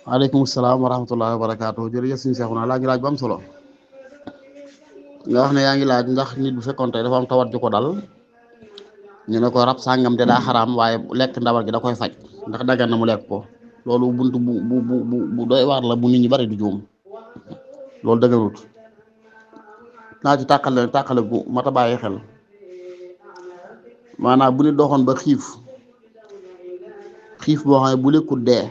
waaleykum salaam wa rahmatullahi wa barakaatu jërëjëf suñu seexu naa laaj laaj bu am solo nga wax ne yaa ngi laaj ndax nit bu fekkoon tey dafa am tawat ju ko dal ñu ne ko rab sàngam de daa xaraam waaye lekk ndawal gi da koy faj ndax dagan na mu lekk ko loolu bunt bu doy waar la bu nit ñi bari du juum loolu dëgërut naa ci tàqale gu mat a bàyyi xel maanaam bu nit doxoon ba xiif boo xam ne bu lekkut dee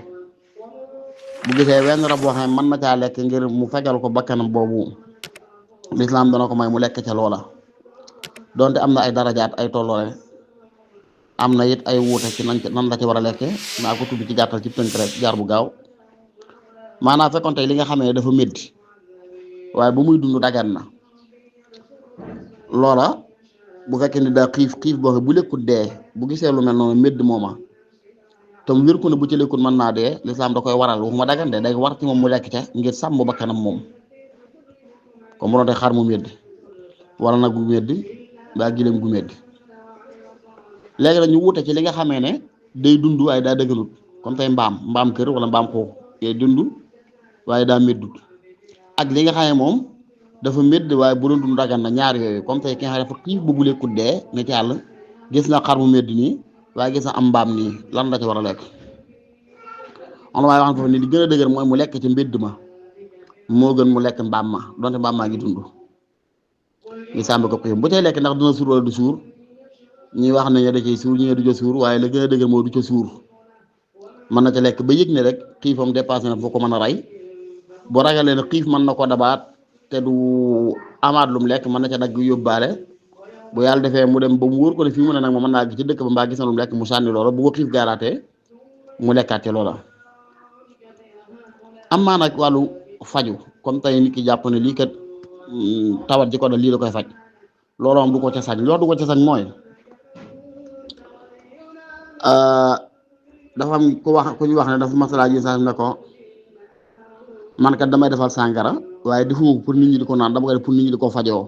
bu gisee wenn rab boo xam ne mën na caa lekk ngir mu fegal ko bakkanam boobu lislaam dana ko may mu lekk ca loola donte am na ay darajaat ay tolloore am na it ay wuute ci nan la ci war a lekke naa ko tudd ci gàttal ci tënk rek jaar bu gaaw maanaam fekkoon tey li nga xamee dafa métti waaye bu muy dund dagan na loola bu fekkee ni daa xiif boo xam bu lekkut dee bu gisee lu mel noonu médd mooma te mu wér ko ne bu ci lekkut mën naa dee lislaam da koy waral waxuma dagan de day war ci moom mu lekk ca ngir sàmm bakkanam moom comme bu doon tey xar mu médd wala nag gu médd mbaa gileem gu médd léegi nag ñu wute ci li nga xamee ne day dund waaye daa dëgganut comme tey mbaam kër wala mbaam xuux day dund waaye daa méddut ak li nga xam ne moom dafa médd waaye bu doon dund dagan na ñaar yooyu comme tey ki nga xam ne dafa xiif ba bu lekkut dee ne ci àll gis na xar mu médd nii waaye gis na am mbaam nii lan la ci war a lekk on waaye wax na foofu ni li gën a dëgër mooy mu lekk ci mbédd ma moo gën mu lekk mbaam ma donte mbaam maa ngi dund ngi sàmb ko xiif bu tey lekk ndax dina suur wala du suur ñi wax nañu da cay suur ñi du ca suur waaye la gën a dëgër moo du ca suur mën na ca lekk ba yëg ne rek xiifam dépassé na foo ko mën a rey bu ragalee ne xiif mën na ko dabaat te du amaat lum lekk mën na ca dagg yóbbaale bu yàlla defee mu dem ba mu wóor ko ne fii mu ne nag moom mën naa gi ci dëkk ba mbaa gis na lum lekk mu sànni loola bu ko xiif gaaraatee mu lekkaat ci loola am maa nag wàllu faju comme tey nit ki jàpp ne lii kat tawat ji ko dal lii la koy faj loolu moom du ko ca sañ loolu du ko ca sañ mooy dafa am ku ñu wax ne dafa masalaa ji sax ne ko man kat damay defal sàngara waaye defuma ko pour nit ñi di ko naan dama ko def pour nit ñi di ko fajoo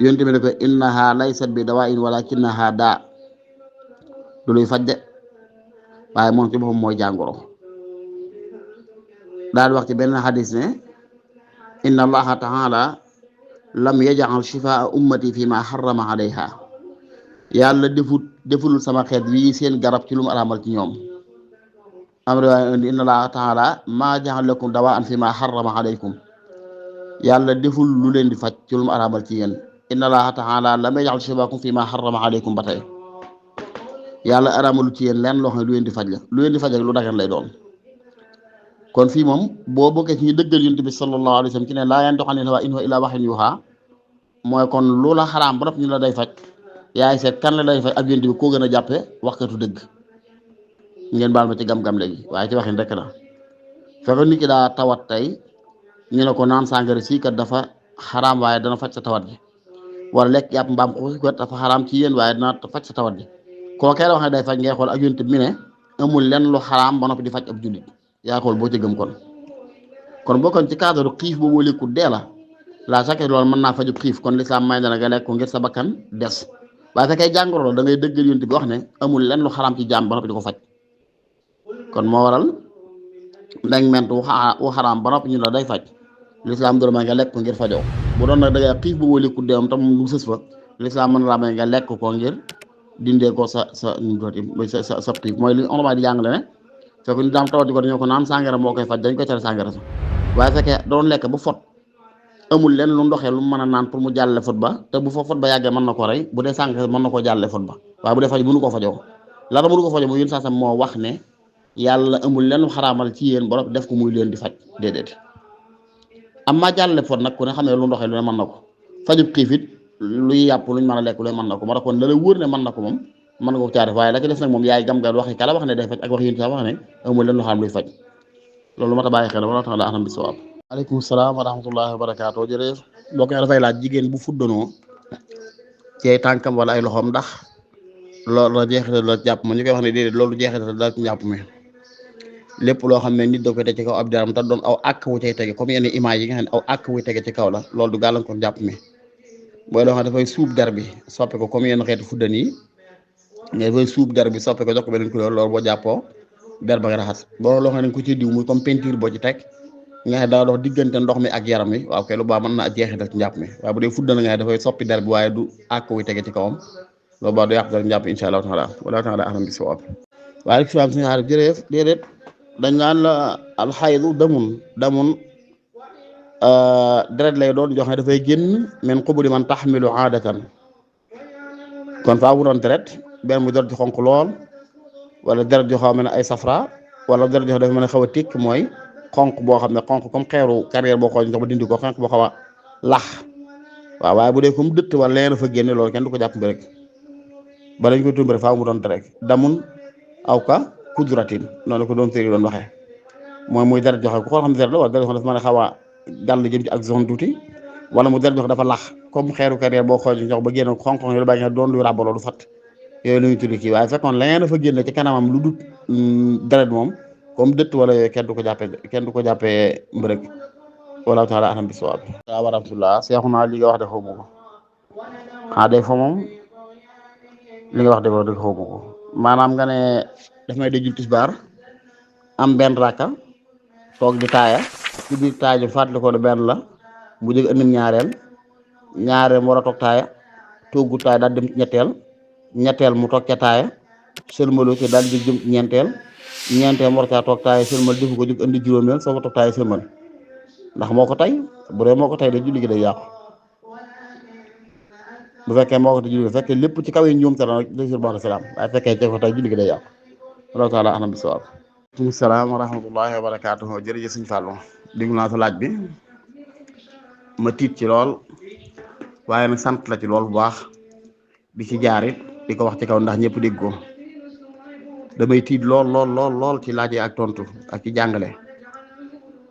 yonent bi ne ko innaha laysat bi dawaa'in walakinaha daa du luy faj de waaye moom ci boppam mooy jàngoro daal wax ci benn xadis ne inna allaha taala lam yaj'al shifaa ummati fi ma harrama alayha yàlla deful sama xeet wi seen garab ci lu mu araamal ci ñoom am riwaaya indi inna allaha taala ma ja'al lakum dawaan fi ma harrama alaykum yàlla deful lu leen di faj ci lu mu araamal ci yéen inna allaha taala lam yaj'al shifaakum fi ma harrama alaykum ba tey yàlla araamalu ci yéen leen loo xam ne lu leen di faj la lu leen di faj rek lu dagan lay doon kon fii moom boo bokkee ci ñu dëggal yonent bi sallallahu alayhi wa sallam ci ne laa yantiqu anil hawaa in huwa illaa wahyun yuuhaa mooy kon lu la xaraam ba noppi ñu la day faj yaay seet kan la day faj ak yonent bi koo gën a jàppe waxkatu dëgg ngeen baal ma ci gam-gam léegi waaye ci waxin rek la fekk nit ki daa tawat tey ñu ne ko naan sàngara sii kat dafa xaraam waaye dana faj sa tawat ji wala lekk yàpp mbaam xuux kat dafa xaraam ci yéen waaye dana faj sa tawat ji kookee la wax ne day faj ngay xool ak yonent bi ne amul lenn lu xaraam ba noppi di faj ab jullit yaa xool boo ci gëm kon bokkoon ci cadre xiif boobu lekkut dee la chaque loolu mën naa faju xiif kon lislaam may na la nga lekk ko ngir sa bakkan des waaye fekkee jàngoro la da ngay dëggal yonent bi wax ne amul lenn lu xaraam ci jaam ba noppi di ko faj kon moo waral ndeg ment wu xaraam ba noppi ñu la day faj lislaam doo may nga lekk ko ngir fajoo bu doon nag da ngay xiif boobu lekkut dee am tam lu sës fa lislaam mën na laa may nga lekk ko ngir dindee ko sa xiif mooy li on di jàngale ne fekk ñu daam tawat di ko dañoo ko naan sàngara moo koy faj dañ koy tere sàngara sax waaye fekkee doon lekk ba fot amul lenn lu ndoxee lu mën a naan pour mu jàlle fot ba te bu fa fot ba yàggee mën na ko rey bu dee sàngara mën na koo jàlle fot ba waaye bu dee faj mënu ko fajoo la mënu ko fajoo mooy yéen saasam moo wax ne yàlla amul lenn xaraamal ci yéen borom def ko muy leen di faj déedéet am maa jàlle fot nag ku ne xam ne lu ndoxee lu ne mën na ko fajub xiif it luy yàpp luñ mën a lekk lu ne mën na ko moo tax kon la wóor ne mën na ko moom mën nga ko caare waaye la ci des nag moom yaay gam-gam waxi kala wax ne day faj ak wax yéen sax wax ne amul leen lu xam luy faj loolu mat a bàyyi xel wala tax la anam bi sawaab aleykum salaam wa rahmatullahi wa barakaatu jërëjëf boo ko dafay laaj jigéen bu fuddanoo ci ay tànkam wala ay loxoom ndax loolu la jeexital la jàpp ma ñu koy wax ne déedéet loolu jeexital la jàpp mi lépp loo xam ne nit da koy teg ci kaw ab jaram te doon aw àkk wu cay tege comme yenn image yi nga xam ne aw àkk wu tege ci kaw la loolu du gàllankoor jàpp mi booy loo xam ne dafay suub der bi soppi ko comme yenn xeetu fuddan yi nga dafay suub der bi soppi ko jox ko beneen couleur loolu boo jàppoo der ba nga raxas boo loo xam ne ko ci diw muy comme peinture boo ci teg nga xam daa dox diggante ndox mi ak yaram wi waaw kay lu baax mën na jeexital ci njàpp mi waaye bu dee fudd na nga xam dafay soppi der bi waaye du àkk wuy tege ci kawam loolu baax du yàq dara njàpp insha allahu taala wala taala ahlam bi sawaab waaye rek sibaam suñu xaarif jërëjëf déedéet dañ naan la alxaydu damun deret lay doon jox ne dafay génn min qubuli man taxmilu aadatan kon faa bu doon deret benn mu deret ji xonq lool wala deret joo xam ne ay safra wala deret joo dafa mën a xaw a tikk mooy xonq boo xam ne xonq comme xeeru carrière boo xooj ndox ba dindi ko xonq boo xaw a lax waaw waaye bu dee comme dëtt wala leneen fa génne loolu kenn du ko jàpp mbir rek ba lañ ko tumbi rek faaw mu doon deret damun aw ka kudratin noonu ko doon séeri doon waxee mooy muy deret joo xam ku xool xam deret la wala deret joo xam dafa mën a xaw a gàll jëm ci ak zone tuuti wala mu deret joo xam dafa lax comme xeeru carrière boo xooj ndox ba génne xonq yu la bàyyi nga doon luy ràbbaloo du fat yooyu la ñuy tuddi kii waaye fekkoon leneen dafa génn ci kanamam lu dut deret moom comme dëtt wala yooyu kenn du ko jàppee mbërëg wallahu taala alam bisawaab wa rahmatullah seexu naa li nga wax de xaw ma ko day fa moom li nga wax de dëgg xaw ma ko maanaam nga ne daf may dajul tisbaar am benn rakka toog di taaya ci biir taaya ji fàttali ko ne benn la mu jóg ëndim ñaareel mu war a toog taaya toogu taaya daal dem ñetteel mu toog ca taaya sëlmaloo ci daal di jëm ñeenteel mu war caa toog taaya sëlmal defu ko jóg indi juróomeel soo ko toog taaya sëlmal ndax moo ko tey bu dee moo ko tey de julli gi day yàqu bu fekkee moo ko tey julli gi fekkee lépp ci kaw yi ñoom tara nag day bon salaam waaye fekkee ci ko tey julli gi day yàqu wallahu taala alam bi sawaab aleykum salaam wa rahmatullahi wa barakaatuhu jërëjëf Sëñ Fallu déglu naa sa laaj bi ma tiit ci lool waaye nag sant la ci lool bu baax di ci jaarit di ko wax ci kaw ndax ñëpp dégg ko damay tiit lool ci laaj ak tontu ak ci jàngale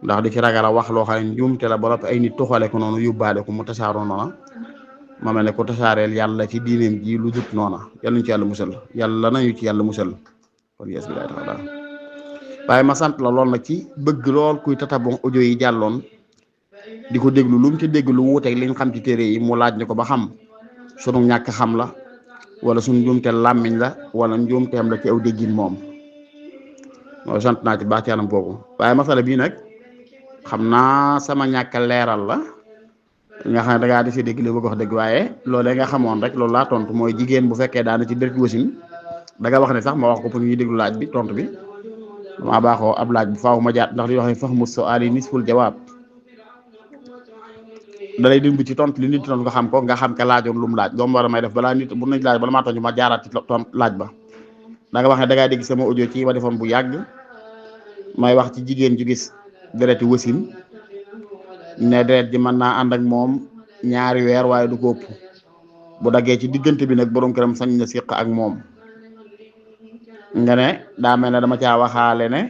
ndax di ci ragal a wax loo xam ne njuumte la ba noppi ay nit toxale ko noonu yóbbaale ko mu tasaaroo noona ma mel ne ko tasaareel yàlla ci diineem ji lu dut noona yàlla ñu ci yàlla musal yàlla nañu ci yàlla musal kon yes bi laay tax daal waaye ma sant la lool nag ci bëgg lool kuy tatabon audio yi jàlloon di ko déglu lu mu ci dégg lu wuuteeg li ñu xam ci téere yi mu laaj ñu ko ba xam sunu ñàkk xam la wala suñu njuumteel làmmiñ la wala njuumteem la ci aw déggin moom mooy sant naa ci baax ci anam boobu waaye masala bii nag xam naa sama ñàkk leeral la nga xam ne da ngaa di si dégg li bëgg wax dëgg waaye loolee nga xamoon rek loolu laa tontu mooy jigéen bu fekkee daana ci deret wasin da nga wax ne sax ma wax ko pour ñuy déglu laaj bi tontu bi maa baaxoo ab laaj bu faaw ma jaat ndax li wax ne fahmu su'aali nisful jawaab da lay dimb ci tontu li nit tontu nga xam ko nga xam ka laajoon lu mu laaj loolu war a may def balaa nit bu nañ laaj bala maa tontu ma jaaraat ci tontu laaj ba da nga wax ne da ngaa dégg sama audio ci ma defoon bu yàgg may wax ci jigéen ju gis dereti wasin ne deret ji mën naa ànd ak moom ñaari weer waaye du ko ëpp bu daggee ci diggante bi nag borom këram sañ na siq ak moom nga ne daa mel ne dama caa waxaale ne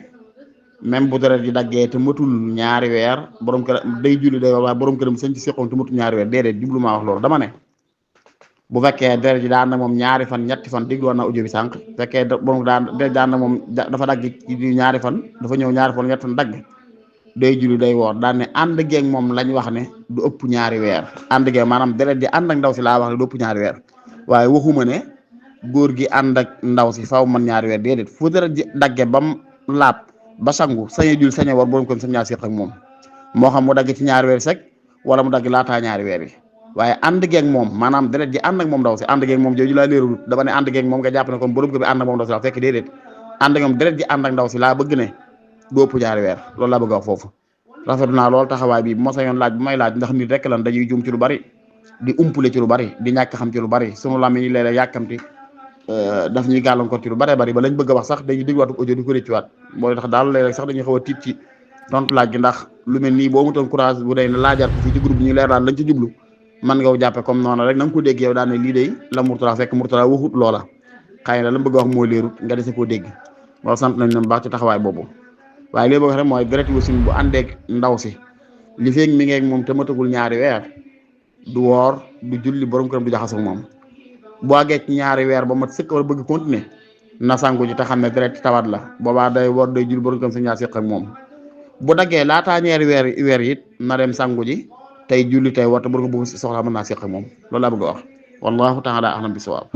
même bu deret ji daggee te matul ñaari weer borom këram day julli day waaye borom këram sañ ci siqoon te matul ñaari weer déedéet jublu maa wax loolu dama ne bu fekkee deret ji daan na moom ñaari fan ñetti fan déglu woon na audio bi sànq fekkee borom daan na moom dafa dagg ci ñaari fan dafa ñëw ñaari fan ñetti fan dagg day julli day woor daan ne ànd geeg moom lañ wax ne du ëpp ñaari weer ànd geeg maanaam deret ji ànd ak ndaw si laa wax ne du ëpp ñaari weer waaye waxuma ne góor gi ànd ak ndaw si faaw man ñaari weer déedéet fu deret ji dagge bam laab ba sangu sañe jul sañe war borom ko sañ ñaar siq ak moom moo xam mu dagg ci ñaari weer sek wala mu dagg laataa ñaari weer yi waaye ànd geeg moom maanaam deret ji ànd ak moom ndaw si ànd geeg moom jooju laa leerul dama ne ànd geeg moom nga jàpp ne comme borom ko bi ànd ak moom ndaw si la fekk déedéet ànd ak moom deret ji ànd ak ndaw si laa bëgg ne du ëpp ñaari weer loolu laa bëgg a wax foofu rafetlu naa lool taxawaay bi bu ma sañoon laaj bu may laaj ndax nit rek lan dañuy juum ci lu bari di umpule ci lu bari di ñàkk xam ci lu bari sunu lam yi léeg-léeg yàkkamti daf ñuy gàllankoor ci lu bari bari ba lañ bëgg a wax sax dañuy dégluwaatu audio di ko rëccuwaat mooy tax daal léeg-léeg sax dañuy xaw a tiit ci tontu laaj gi ndax lu mel nii boo mutoon courage bu day ne laajaat ko fii ci groupe bi ñu leer daal lañ ci jublu man nga jàppe comme noonu rek na nga ko dégg yow daal ne lii day la Mourtala fekk Mourtala waxut loola xëy na la mu bëgg a wax moo leerut nga dese koo dégg loolu sant nañ leen baax ci taxawaay boobu waaye li bëgg rek mooy deret wasin bu àndeek ndaw si li feeg mi ngeeg moom te matagul ñaari weer du woor du julli borom këram du jaxasoo moom boo àggee ci ñaari weer ba mat sëkk wala bëgg continuer na sangu ji te xam ne deret tawat la boobaa day woor day julli borom këram sa ñaar siq ak moom bu daggee laataa ñeeri weer it na dem sangu ji tey julli tey woor te borom ko bëgg soxla mën naa siq ak moom loolu laa bëgg a wax wallahu taala a'lam bi sawaab